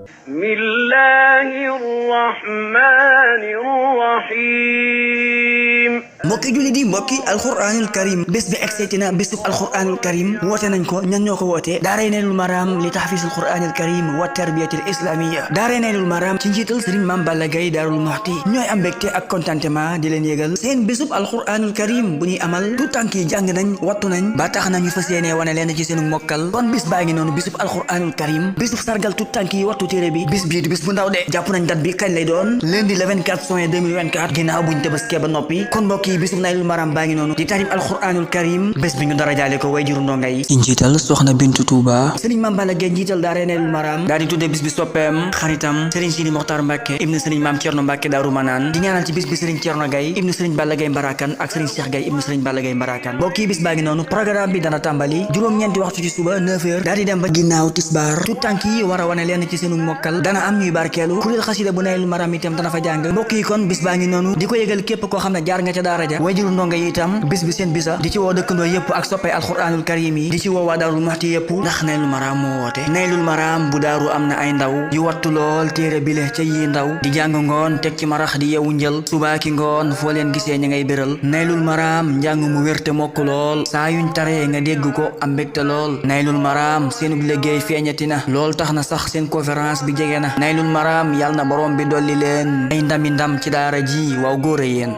Bismillahir Rahmanir Rahim. mbokki julli di mbokki alquranul karim bés bi egseeti na bésub alquranul karim woote nañ ko ñan ñoo ko woote daaray Naylul Maram li tahfisul quranil karim wa tarbiyatil islamiyya daaray Naylul Maram ci njiital Serigne Mame Balla Gaye Daarul Muxti ñooy am mbégte ak contentement di leen yégal seen bésub alquranul karim bu ñuy amal tout tànk yi jàng nañ wattu nañ ba tax nañu fas yéene wane leen ci seenu mokkal kon bis baa ngi noonu bésub alquranul karim bésub sargal tout tànk yi wattu téere bi bis bii du bis bu ndaw de jàpp nañ date bi kañ lay doon lundi le 24 juin 2024 ginnaaw buñ tabaskee ba noppi kon mbokk yi bisub Naylul Maram baa ngi noonu di tarib alquranul karim bés bi ñu dara jaale ko way juru ndonga yi ci njiital soxna Bintu Touba Serigne Mame Balla Gaye njiital daara Naylul Maram daal di tuddee bis bi soppeem xaritam Serigne Sidi Mokhtar Mbacke ibnu Serigne Mame Thierno Mbacke Daaru Manaan di ñaanal ci bis bi Serigne Thierno Gaye ibnu Serigne Balla Gaye Mbarakan ak Serigne Cheikh Gaye ibnu Serigne Balla Gaye Mbarakan mbokk yi bis baa ngi noonu programme bi dana tàmbali juróom-ñeenti waxtu ci suba 9h daal di dem ba ginnaaw tisbaar tout tànk yi war a wane leen ci seenu mokkal dana am ñuy barkeelu kuréel xasida bu Naylul Maram itam dana fa jàng mbokk yi kon bis baa ngi noonu di ko yëgal képp koo xam ne jaar nga ca daara ja wayjuru ndonga yi itam bis bi seen bisa di ci woo dëkkandoo yëpp ak soppay alquranul karim yi di ci woo waa Daarul Muxti yëpp ndax Naylul Maram moo woote Naylul Maram bu daaru am na ay ndaw yu wattu lool téere bile ca yi ndaw di jàng ngoon teg ci marax di yewu njël subaaki ngoon foo leen gisee ña ngay béral Naylul Maram njàng mu wérte mokk lool saa yuñ taree nga dégg ko am mbégte lool Naylul Maram seenub liggéey feeñati na lool tax na sax seen conférence bi jege na Naylul Maram yàlla na borom bi dolli leen ay ndami ndam ci daara ji waaw góor a yéen